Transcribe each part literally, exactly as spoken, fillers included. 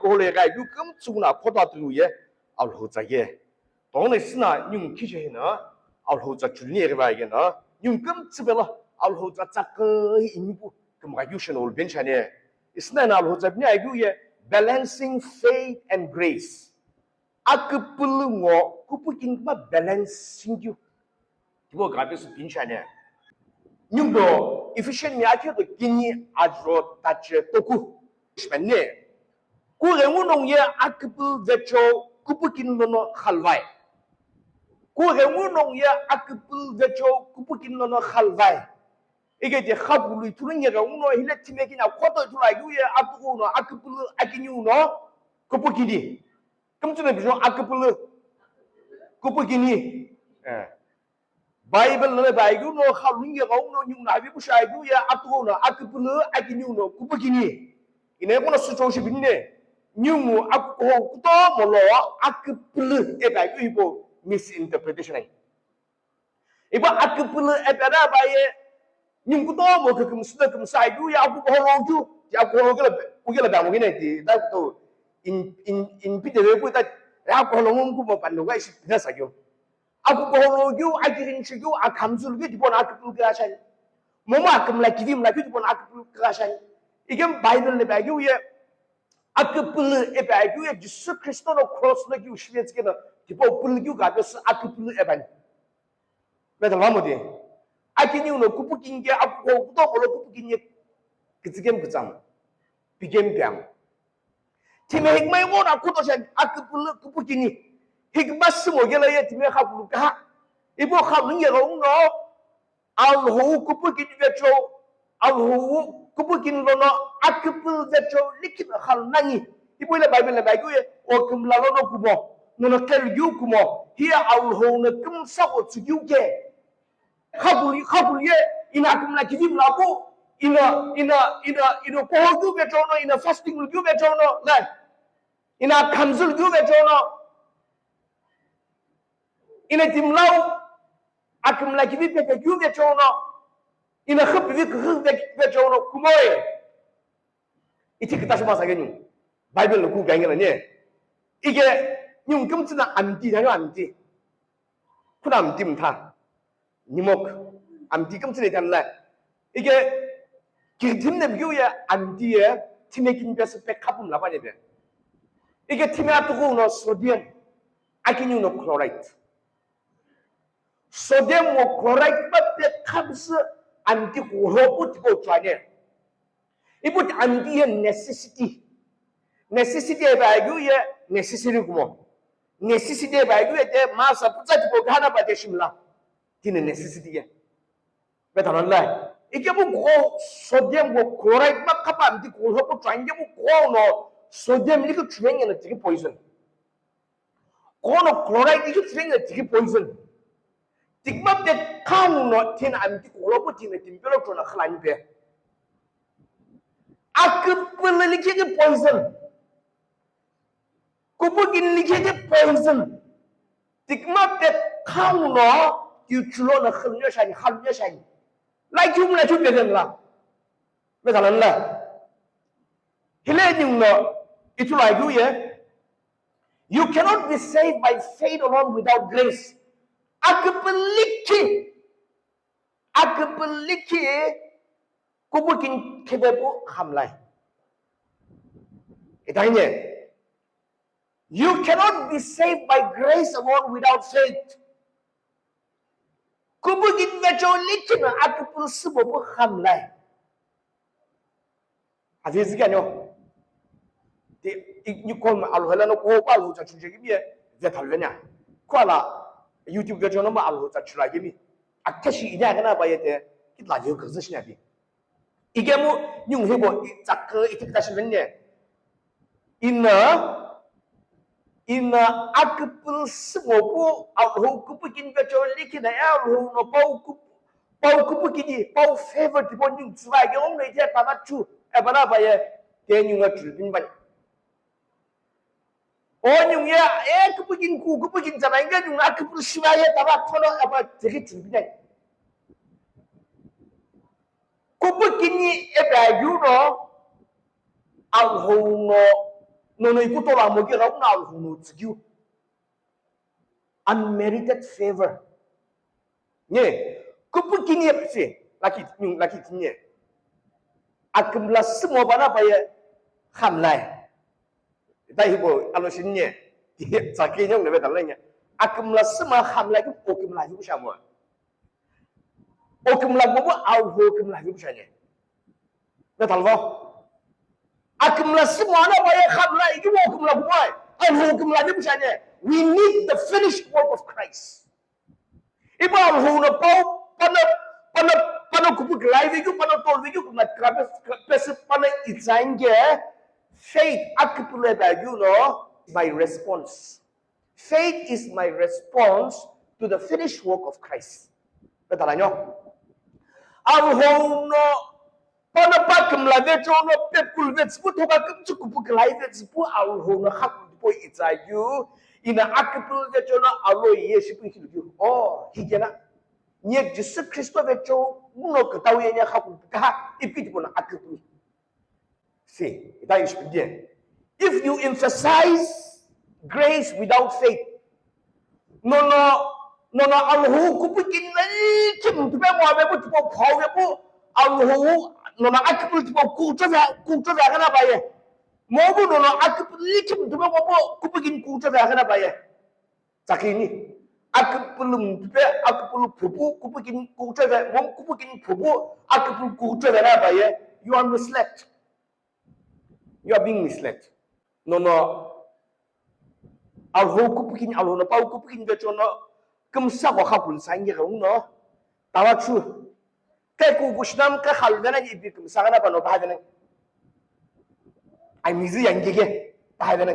Kohole gha yu kümtsü na khota tulu ye Alhou tsa ye. Tong ne sina nyung kiche hina Alhou tsa chulni ye ba ye na nyung kümtsü bela Alhou tsa tsa ke inpu kümgha yu sheno ul ben chane. Isna na Alhou tsa bini ayu ye balancing faith and grace. Aküpülü ngo kupukini ma balancing keu. Tipau gha pesü pinchane. Nyungbo Ephesian mi akhe do kini ajro tache toku. Shpenne. Ku rengu nong ye aküpülü vecho kupukini lono khalvai. Ku rengu nong ye aküpülü vecho kupukini lono khalvai. Ike de khapulu ithulu nge rengu no hile thimekina khoto ithulu ayu ye atuku no aküpülü akini uno kupukini. Kümtsü na bijo aküpülü. Kupukini. Eh. Bible lo ba yu no khalungi ga uno nyung na bi busha yu ya atugo na aküpülü akini uno kupukini. Ine kono sucho shi binne. Nyungu akuho kuto molo aküpülü e ba yu ibo misinterpretation ai. Ibo aküpülü epera ba ye, nyungu kutomo kükümsü na kümsü ayu ya akuho lo kyu, ya akuho lo kela, ukela ba mo kine ti, ta kuto in, in, in pite ve ku ta, ya akuho lo ngu mo pan lo ga isi pina sa kyu. Akuho lo kyu, akirin shi kyu, akamzul kyu, tipona aküpülü kya shani. Momo akümla kidim la kyu, tipona aküpülü kya shani. Ikem Bible le ba kyu ye, aküpülü e ba kyu ye, Jisu Kristo no cross lo kyu shivets kena, tipo pülü kyu ga pesü aküpülü e bani. Meta lamo de. Akini uno kupukini ke akuko kuto bolo kupukini ke kitsikem kitsam. Pikem piam. Time hikma ngo na kuto shan akupulu kupukini. Hikma simo gela ye time khapulu ka. Ibo khamunye ro uno. Alhou kupukini vecho. Alhou kupukini lono akupulu vecho likina khalnani. Ipo ila Bible na baigye, o kümla lono kumo, nono kelgyu kumo, hiya Alhou no kümsa ko tsugyu ke. Khakuli, khakuli ye, ina kümla kidimla ko, ina, ina, ina, ina kohogyu vechono, ina fasting gyu vechono, la. Ina kanzul gyu vechono. Ina timlau, akümla kivi pepe kyu vechono, ina khüpivi kükü ve-, vechono, kumoe. Ithi kita shima sa genu. Bible lo ku gangela ne. Ike, nyung kümtsü na amti, na yo amti. Kuna amti mtha. Nimok. Amti kümtsü ne tanla. Ike, kidim ne biu ya amti ye, time kin pesa pe kapum la pa ne be. Ike time atuku no sodium. Akinu no chloride. Sodium wo chloride pa pe khabsü anti kulo pu tipo chwane. Ipu anti ye necessity. Necessity e ba yu ye necessary kumo. Necessity e ba yu ye te masa putsa tipo gana ba te shimla. Tine necessity ye. Beta non lai. Ike bu ko sodium wo chloride pa kapa anti kulo pu chwane bu ko no sodium li ko chwane na tiki poison. Kono chloride ishi tsüvengela tiki poison. Tikma pe khangu no tina amiti kolopo tina timpelo chona khalani pe. Akupulu likiki poison. Kupukini likiki poison. Tikma pe khangu no tiu chulo na khalunya shani, khalunya shani. Like you mula chu pe la. Me talan la. Hile ning no itula yu ye. You cannot be saved by faith alone without grace. Akupuliki, akupuliki, kubukin kebebu hamlai. Itanye. You cannot be saved by grace alone without faith. Kubukin vecho likina akupul subobu hamlai. Avi zika nyo. Ti, i, ni kom alu hela no ko pa lu cha chuje gibi ye, ve tal venya. Ko ala YouTube video no ma alu cha chula gibi. Akashi ina kana ba yete, kitla video kazi shina bi. Igemu nyung hibo, i, chak, i, tik tashi venya. Ina, ina akupul sumopu, Alhou kupukin vecho likina ya Alhou no pau kup-, pau kupukini, pau favor tipo nyung tsüva ke ong ite tava chu, e bana ba ye, ke nyung a chu bin ban. O nyung ya, e kupukin ku, kupukin tsana inga nyung akupul shiva ye tava thono, e ba tiki chu bin. Kupukini e ba yu no, Alhou no Nono ikuto lo amo keu ghenguno Alhou no tsükeu. Unmerited favor. Nye, kupukini epsi, laki, laki kinye. Akümla sümo bana paye khamlai. Ita hipo alo shinye. Tsaki nyong nebe talai nye. Akümla süma khamlai ki okümla hipo shamo. Okümla bobo Alhou okümla hipo shanye. Betalvo. Akümla sümo ana paye khamlai ki okümla bobo. Alhou okümla hipo shanye. We need the finished work of Christ. Ipa Alhou no pau, pano, pano, pano kupu kilai vekeu, pano tol vekeu, kuma krape, krape se pano itsainge, faith akipule bageu no, my response. Faith is my response to the finished work of Christ. Betala nyo. Alhou no Pano pa kümla vecheo no pepkul vetsüpu thoka kümtsü kupu kilai vetsüpu Alhou no khakulu tipau itsakeu, ina akipulu vecheo no alo ye shipu ikilu keu. Oh, hikena. Nye Jisü Khristo vecheo no kütau ye nye khakulu kaha ipi tipau no akipulu. See, ita ishi pidie. If you emphasize grace without faith, nono, nono Alhou kupu kinai kim tupe mo ave bu tupo phau ve bu Alhou nono akipul tupo kucho ve, kucho ve kana baye. Mo bu nono akipul kim tupe mo bu kupu kin kucho ve kana baye. Tsakini. Akipul tupe, akipul pupu, kupu kin kucho ve, mo kupu kin pupu, akipul kucho ve na baye. You are misled. You are being misled. Nono, Alhou kupu kini, Alhou no pau kupu kini vecheo no kümsa ko khakulu sangi ghenguno, tawa chu. Ke ku kushnam ke khalu vena ipi kümsa kana pano ba vena. Ai mizi yangi ke, ba vena.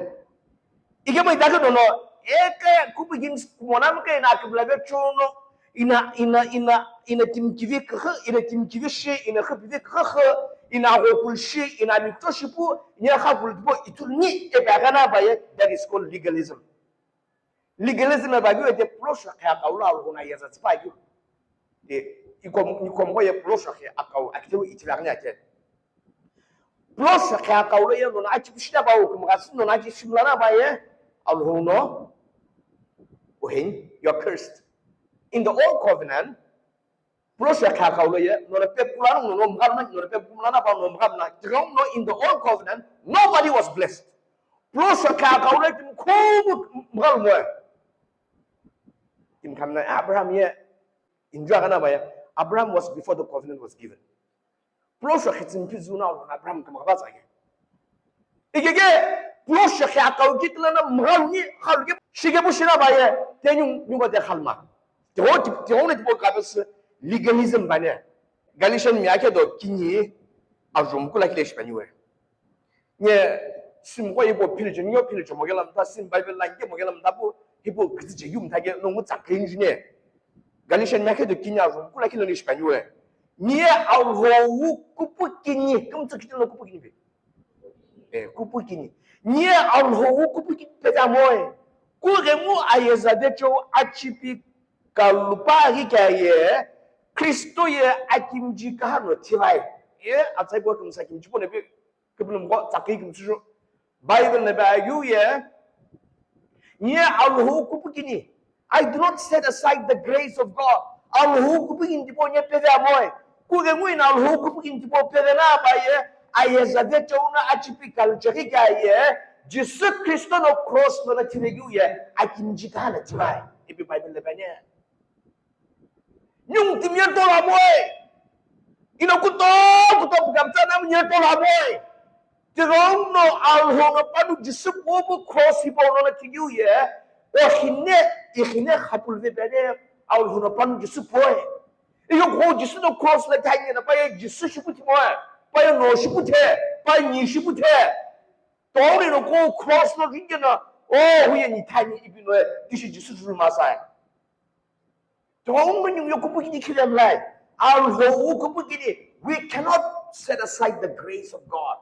Ike mai dake nono, eke kupu kini kumonam ke na kümla vecheo no, Ina, ina, ina, ina timkivi kükü, ina timkivi shi, ina khüpivi kükü, ina aghokul shi, ina amikutho shipu, ina khakul tipau ithulu ni ipi aghena baye, that is called legalism. Legalism eba keu ete pulo shokhe akau lo Alhou no ayeza tsüpa keu. De, ikom, ikom ko ye pulo shokhe akau, akiteu ithulu aghena ate. Pulo shokhe akau lo ye nono achipushi na pau kümgha sü nono achishimla na baye, Alhou no, uhen, you are cursed. In the old covenant, pulo shokhe akau lo ye, nono pepkul ano nono mgha mna, nono pepkul ano pa nono mgha mna. Tighenguno in the old covenant, nobody was blessed. Pulo shokhe akau lo ye timi khumu mgha moe. Timi khamna Abraham ye, enjoy kana baye, Abraham was before the covenant was given. Pulo shokhe timi phizu na Abraham kama ba tsake. Ikeke, pulo shokhe akau kitla na mgha ni, khalu ke, shike bu shina baye, te nyung, nyung ko te khalma. Te ho, te ho ne tipo kapes legalism bane. Galatian mi ake do kini, ajum kula kile shipani we. Nye, sim ko ipo philjo, nyo philjo mo gelam ta, sim Bible lang ke mo gelam ta bu, hipo kitsi je yum ta ke, no mu tsa ke injine. Galatian mi ake do kini ajum kula kile ne shipani we. Nye, Alhou kupu kini, kümtsü kitilo kupu kini be. Eh, kupu kini. Nye Alhou kupu kini peta moe. Kughengu ayeza vecheo achipi kalupa ghi kya ye, Kristo ye akimji kaha no thivai. Ye, atsai ko kümsa kimji pone pe, kipulum ko tsaki kimsujo. Bible ne ba yu ye. Nye Alhou kupu kini. I do not set aside the grace of God. Alhou kupu kini tipau nye peve amoe. Kughengu ina Alhou kupu kini tipau peve na baye. Ayeza vecheo no achipi kalucheghi kya ye. Jisü Kristo no cross no na thivekeu ye. Akimji kaha na thivai. Ipi Bible le bane. Nyung timi ye tola boy. Ina kuto, kuto pukamtsa na ye tola boy. Tighenguno Alhou no panu Jisü kupu cross hipau no na tighiu ye. O hine, i hine khapul ve bene Alhou no panu Jisü boy. Iyo ko Jisü no cross la thanye na paye Jisü shipu thimoe. Paye no shipu the, paye ni shipu the. Tori no ko cross no ringe na, o huye ni thani ipi no e, tishi Jisü julu masai. Tighenguno nyung yo kupu kini khilem lai. Alhou kupu kini, we cannot set aside the grace of God.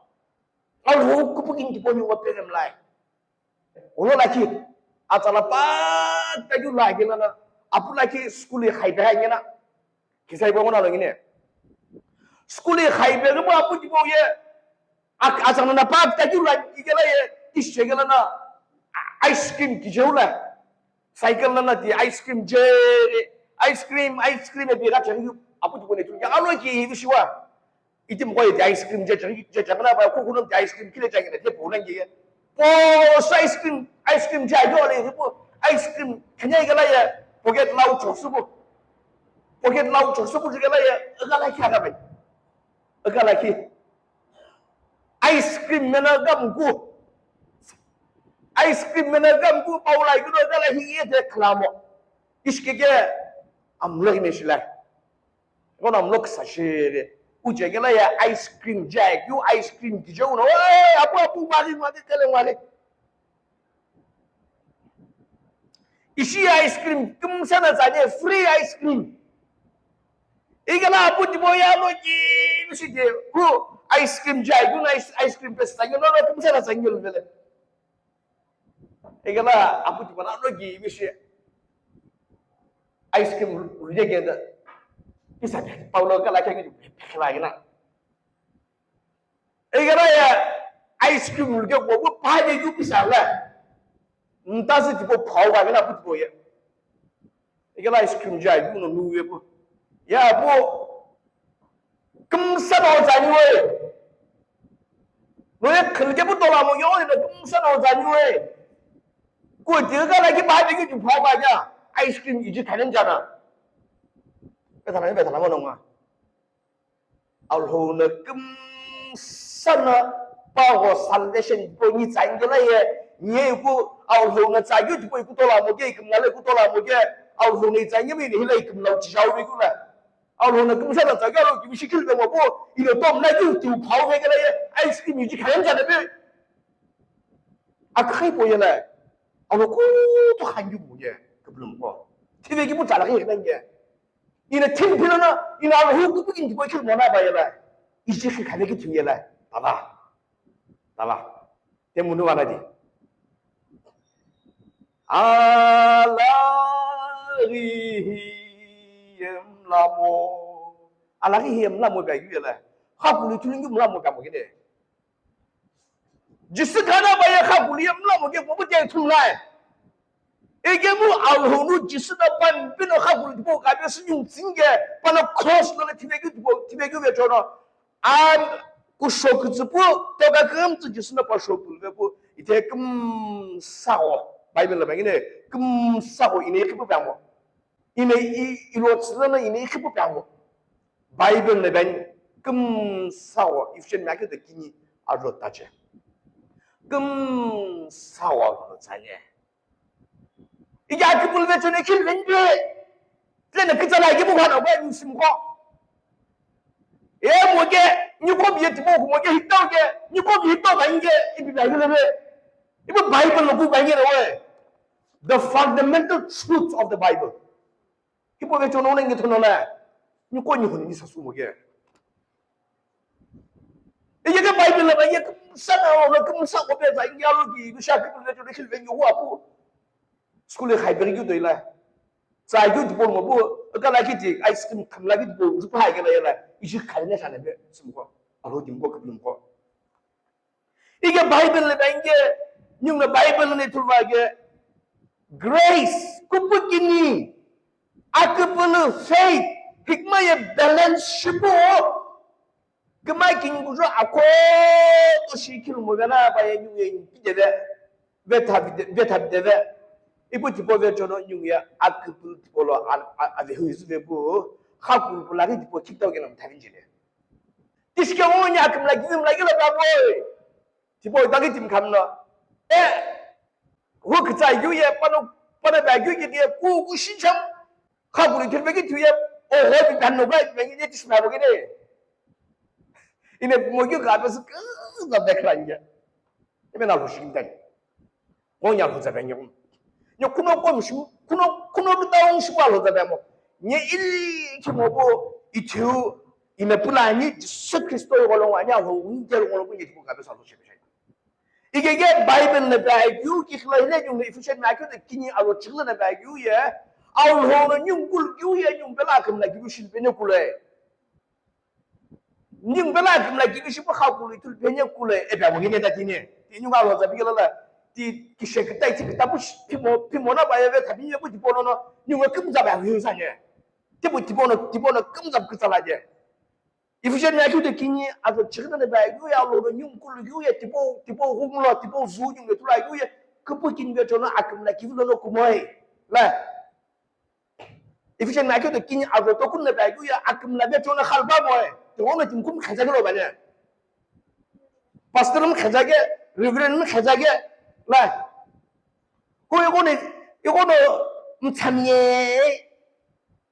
Alhou kupu kini tipau nyung wa pelem lai. Ulo lakhi, atsala pa tagyu la gela na, apu lakhi school hi khaipe ha ngena. Kisai bo ngona lo ngine. School hi khaipe mo apu tipau ye. Ak-, atsala na pa tagyu la igela ye. Tishi chekela na ice cream kijeu la. Cycle lono ti ice cream je, ice cream, ice cream epi gha chekeu apu tipau no ithulu ke alo ki ivi shiwa. Iti mqo ye ti ice cream je chekeu je chekeu na pa kukuno ti ice cream kile chekeu na te pona nge. Po sa ice cream, ice cream je ayo le po ice cream kanya ke la ye pocket lau chosupu. Pocket lau chosupu ke la ye, aga la ki aga bai. Aga la ki. Ice cream mena gamku. Ice cream mena gamku paula ikuno aga la hi ye te klamo. Ishkeke amlo hi meshila. Kono amlo ksa shere. Uje ke la ya ice cream je keu ice cream kijeu no. Oi, apu apu mari mari kele mari. Ishi ice cream kümsa na tsani free ice cream. Igala apu tipau ye alo ki bishi ke ku ice cream je keu na ice, ice cream pesa tsani no no kümsa na tsani lo vele. Igala apu tipau na alo ki bishi ice cream ruje ke da. Pisa ke paulo kala ke ke pekla gina. Igala ya ice cream ke ko bu pa de ju pisa la. Nta si tipau pau ga gina apu tipau ye. Igala ice cream je keu no nu ye bu. Ya bu. Kümsa no tsani we. No ye khil ke bu tola mo yo de kümsa no tsani we. Ko ti ga la ki ba de ki ju pau ga ya. Ice cream iji thanen jana. Betala betala mo no nga. Alhou no kümsa no pa go salvation po ni tsangela ye, ni ku Alhou no tsagyu tipo ikutola mo ke, ikümla le ikutola mo ke, Alhou no tsangye mi ni hila ikümla uchishau bi kuna. Alhou no kümsa no tsagyu alo ki bishikil be mo po, ilo tom na yu tiu pau be kela ye, ice cream iji khayan jana be. Akhai po ye la, alo ko to khanyu mo ye, kublum ko. Tibe ki bu tsala ke ye. Ina thim philana, ina Alhou kupu kinti ko khil mona ba yela. Iji khi khale ki thim yela. Baba. Baba. Te munu wana di. Alaghi hi emlamo. Alaghi hi emlamo ba yela. Kha kulu tulungi mlamo ka mo gide. Jisü khana ba ye kha kulu ye mlamo ke ko bute thumlai. Ege mu Alhou nu Jisü na pan pino kha kulu tipo ka be su yung tsinge pa na cross lo le tibe gu tipo tibe gu be chono. An ku shoku tsupu to ka kum tsu Jisü na pa shoku le pu ite kum sao. Bible la bangine kum sao ine khipu pamo. Ine i ilo tsina ine khipu pamo. Bible na bang kümsa wo Ephesian mya keu kini aro tache. Kümsa wo lo tsane. Iya kipul ve chone kil vende. Tlene kitsala ki bu khana ba ni simkho. E mo ke ni ko bi tibo ko mo ke hitau ke ni ko bi hitau ba nge ibi ba nge le. Ibi Bible lo ku ba nge le we. The fundamental truth of the Bible. Hipau ve chono nge thono la. Ni ko ni honi ni sasu mo ke. Iye ke Bible la ba ye kümsa na lo kümsa ko pe za ngi alo ki ni sha Bible ve chono khil ve ngi hu apu. School khai be ngi do ila. Za ngi do mo bu ka la ki ti ice cream kham la ki do zu pa ke la ya la. Ishi khai ne sha ne be sum ko. Alo dim ko kiplim ko. Ike Bible le benge, nyung na Bible ne tulva ke, grace, kupukini, akupulu faith, hikma ye balance shipu, kma king kujo ako to shikil mo gana ba ye nyung ye pideve, vetha pide, vetha pideve, ipu tipo ve chono nyung ye akupulu tipo lo a, a, a ve hu isu ve pu, khakulu pulari tipo kitau ke nam thavinjile. Tishike ngo nya kümla gimla gila ba boy. Tipo dagi tim khamna. E. Hu kitsa yu ye pano pano ba yu ye ku ku shincham. Kha ku ri thil be ki tu ye. O ho bi ban no ba ba ye tish na ro gine. Ine mo yu ga ba su ka ba background ya. Ime na lo shi ndani. Ngo nya lhoza ba nyo. Nyo kuno ko mshu, kuno kuno bita mshu wa lhoza ba mo. Nye ili ki mo bo ithu ina pulani Jesu Kristo yo lo wa nya ho nje lo ko nye ko ka be sa lo shi. Ike ke Bible na ba yu ki khla ile nyu Ephesians na ke kini alo chigla na ba yu ye. Au ho no nyu kul yu ye nyu bela kam na ki shi be ne kule. Ningu pelo akümla kivi shipu kha kulu ithulu phe ni kulu epe amo kini ta tini. Ti ningu alo za bigela la. Ti kishe kita ithi kita pu shi-, phimo, phimo na ba yeve thabi yepu tipau lono. Ningu kümza ba yu sa ne. Tipu tipau no, tipau no kümza kutsa la je. Ephesians na kyu de kini azo chigina ne ba yu ya lo no ningu kulu yu ye tipau, tipau humulo, tipau zu ningu tula yu ye. Küpu kini be chono akümla kivi lono kumoi. La. Ephesians na kyu de kini azo tokun na ba yu ya akümla be chono khalba moi. Ti ono tim kum khaja lo ba ne. Pastor mi khaja ke, reverend mi khaja ke, la. Ko iko ne, iko no mthamye,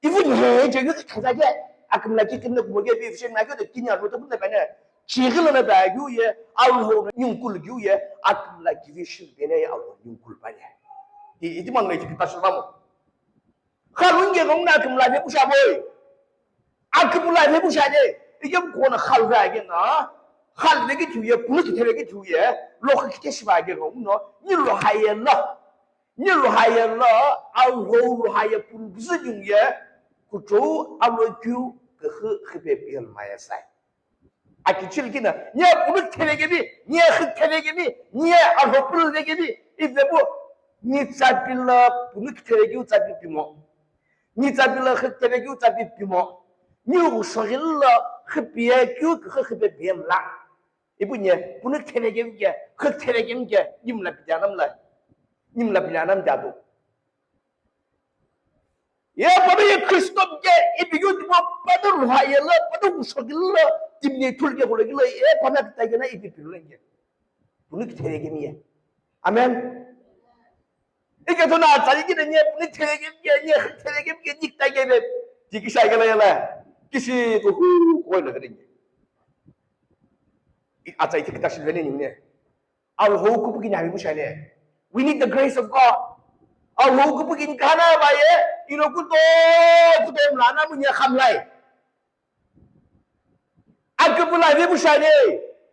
ivu ne, je yu khaja ke, akümla ki kinne kumo ke, bi Ephesians na kyu de kini azo tokun na ba ne. Chigilo na ba yu ye, Alhou ningu kulu yu ye, akümla kivi shi be ne Alhou ningu kulu ba ne. I, iti man le ki ta shi ba mo. Khalu nge gong na akümla ve pusha boi. Akümla ve pusha de. Ike bu kona khalu ve age na. Khalu ve ki thiu ye, punu ki theve ki thiu ye. Lo ki te shiba age gong no. Ni lo ha ye la. Ni lo ha ye la. Alhou lo ha ye punu bzu jung ye. Kuchou alo kyu ke khu khipe piel ma ye sai. Akichili kina, nye punu thevekemi, nye khik thevekemi, nye arhopul vekemi, ivebu, ni tsapila punu thevekeu tsapi pimo. Ni tsapila khik thevekeu tsapi pimo. Ni ushogilla khipiye keu khipe biem la. Ibu nye, punu thevekemi ke, khik thevekemi ke, nimla pijanam la. Nimla pijanam jadu. Ye pano ye Kristo ke ipigu tipo pano ruha ye la pano kusho ke la timne thul ke kule ke la ye pano kita ke na ipi pilu ke. Punu ki thele ke mi ye. Amen. Ike to na tsali ke nye punu thele ke ke nye thele ke ke nik ta ke be. Ti ki sai ke la ye la. Kisi to hu ko la ke nye. I atsai ti kita shi vene ni ne. Alhou kupuki nami bushane. We need the grace of God. Alhou kupuki nkana baye, ino kuto, kuto mlana munya khamlai. Akupula vi bushane.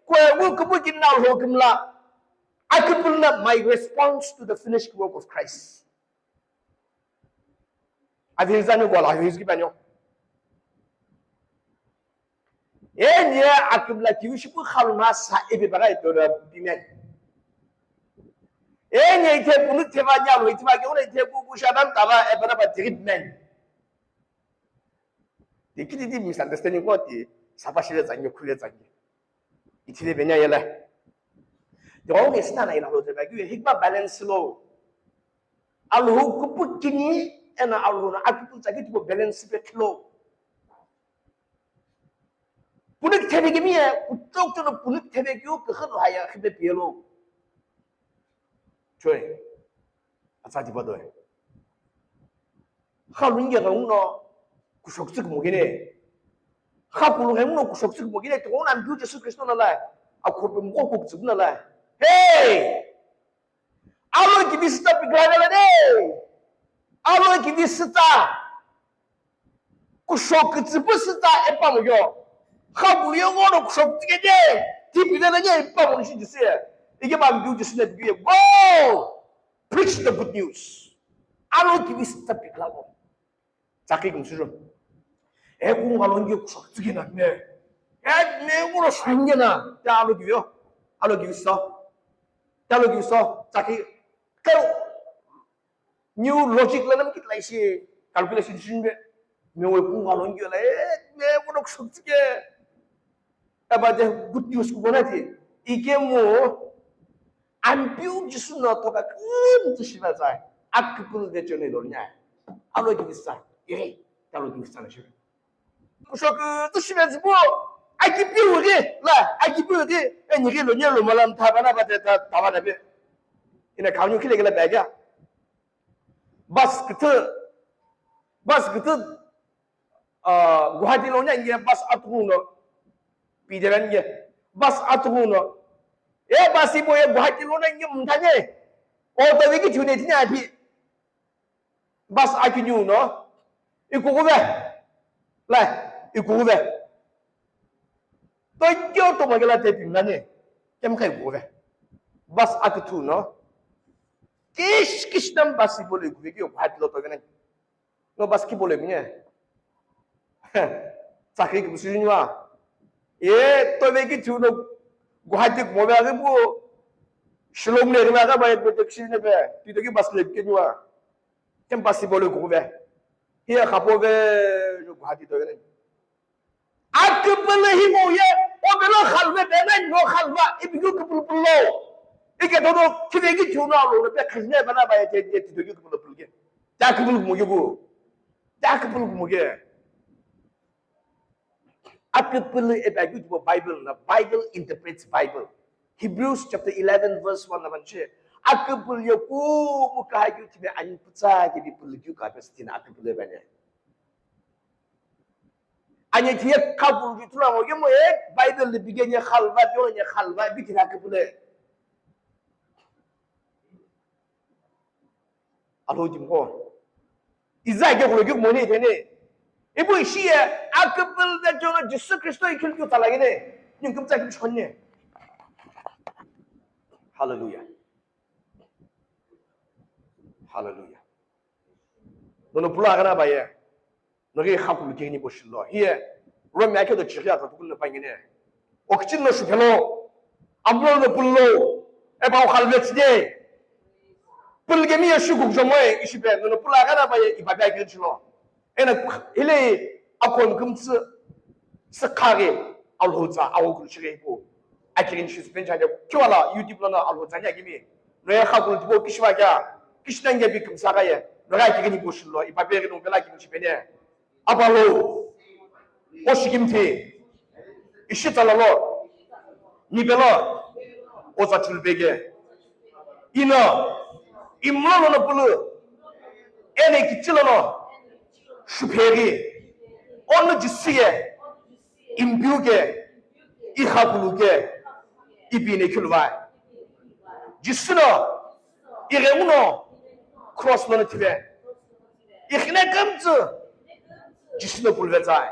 Kwe ngu kupuki na Alhou kumla. Akupula my response to the finished work of Christ. Avinzani kwa la hizki banyo. Enye akibla kiwishipu khaluma sa ebe bara edora bimen. Enye ite bunu teva nyalo ite ba ke ora ite ku ku shadan tava e bara ba tigit men. Dikiti di misunderstanding ko ti sapa shile zanyo khule zanyo. Ithile benya yela. Dong esina na ila lo teba ki hikma balance lo. Alhou kupu kini ena Alhou na akipu tsaki tipo balance pe kilo. Punik thebe kimi ya kutok to no punik thebe kiu kekhe lo haya khibe pielo. Choi. Atsa di ba doi. Kha lunge ga uno kushok tsik mogine. Kha kulu ga uno kushok tsik mogine to na mbiu Jesu Kristo na lai. A khope mo ko tsik na lai. Hey! Alo ki visita piglagala de. Alo ki visita. Kushok tsipu sita epa mo yo. Kha kulu yo ngono kushok tsike de. Tipi na nye epa mo shi Jesu. Ike ba mbiu Jesu na biu. Go! Preach the good news. Alo ki visita piglagala. Tsaki kumshu. E ku ngalo ngi kushok tsiki na me. E me ngolo shangena. Ta alo ki yo. Alo ki so. Ta alo ki so. Tsaki. Kau. New logic la nam kitlai shi. Calculation shi be. Me we ku ngalo ngi la. E me ngolo kushok tsiki. Aba the good news ku bona ti. Ike mo. Ampiu Jisu no toka kum tu shiva zai. Akupul de chone lo nya. Alo ki visa. Ye. Talo ki visa na shiva. Kushok tu shiva zibo. Akipiu ge. La. Akipiu ge. E ni ge lo nya lo malam thabana ba ta tabana be. Ina kaunyu kile gela baga. Bus kitu. Bus kitu. Ah, Guwahati lo nya nge bus atu no. Pideran nge bus atu no. E bus ibo e Guwahati lo nya nge mtane. O to wiki chune tinya pi. Bus akinu no. Ikuguve. Lai, ikuguve. To kyo to magela te pingane. Kem kai guve. Bus akitu no. Kish kish nam bus ibo le guve kyo Guwahati lo to gane. No bus ki bole mine. Tsakhi ki busu nyua. E, tove ki thiu no Guwahati kumo ve aghi pu, Shillong le ghila gha ba ye pe taxi ne pe, titoki bus le keniwa. Campus ibo le kumo ve. Hiye khapo ve, Guwahati tove ne. Aküpülü hi ngo ye, o belo khalve bena no khalva, ipi keu küpülü pülü lo. Ike dodo, kive ki thiu no alo, pe khajne bena ba ye te, te, titoki küpülü pülü ke. Ta küpülü kumo ke bu. Ta küpülü kumo ke. Aküpülü ipi keu tipau Bible na, Bible interprets Bible. Hebrews chapter eleven verse one na vanche. Aküpülü ye kumu kahai keu tipe ani pütsa ke bi pülü keu ka pe stina aküpülü bene. Ani thiye kha kulu ju thula ngo ye mo ye Bible le bige nye khalva, yo nye khalva, bi thina kipule. Alo jim ko. Iza ke kulo ke mo ni thene. Ibu ishi ye aküpülü de jo Jisü Khristo ikil ju tala gene. Ning kum tsa kim chon ne. Hallelujah. Hallelujah. Nono pula agana baye. Nogi khakulu kini boshilo. Hiye. Rome akhe do chighi ata tukun no pangine. Okichil no shupelo. Amlo no pullo. E ba khalvet de. Pulgemi ya shukuk jomoe ishipe. Nono pula agana baye ibabe akhe chilo. Ena hile akon kumtsu. Sikhaghi Alhou tsa awo kulu shighi ipu. Akighini shi suspension ya kiwala YouTube lono Alhou tsa ni akimi. No ya kha kulu tipau kishiva kya. Kishitange bi kumsa ka ye. No ya akighini ipu shilo. Ipa pe ghi no pela akighini shipene. Apa lo. O shikimthi. Ishi tsala lo. Ni pelo. O tsa chulbege. Ino. Imlo lono pulu. Ene kichilo no. Shupheghi. Onu Jisü ye. Impiu ke, ikhakulu ke, ipi ne khiluvai. Jisü no, ighenguno, cross lono thive. Ikhine kümtsü, Jisü no puluvetsai.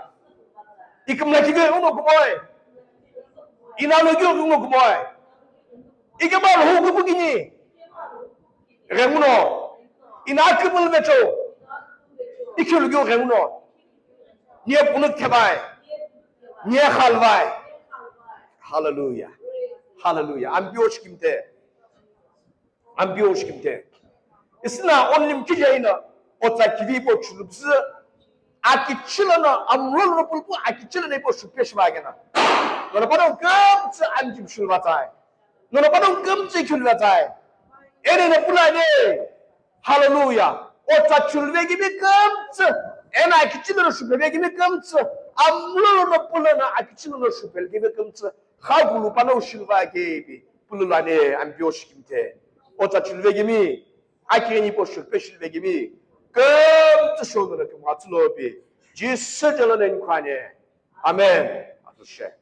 Ikümla kighenguno kumoi. Inalo kighenguno kumoi. Ikema lo hukupu kini. Ghenguno. Ina akümülü vecho. Ikhilu kighenguno. Nie punuk thebai. Nie khalvai. Hallelujah. Hallelujah. Ampio shikimte. Ampio shikimte. Isina onlim kijaina. Otsa kivi po chulubzi. Akichilana amrolo pulpu akichilana ipo shupeshvagena. Nona pano kümtsü anjim shulvatai. Nona pano kümtsü khulvatai. Ene na pulane. Hallelujah. Otsa chulve gibi kümtsü. Ena akichilana shupeve gibi kümtsü. Amrolo pulana akichilana shupel gibi kümtsü. Khagulu pano shulva gibi. Pululane ampio shikimte. Otsa chulve gibi. Akighi ni po shulpe shulve gibi. Kümtsü shonuna kümtsü lopi. Jisü jala nen kwane. Amen. Atushe.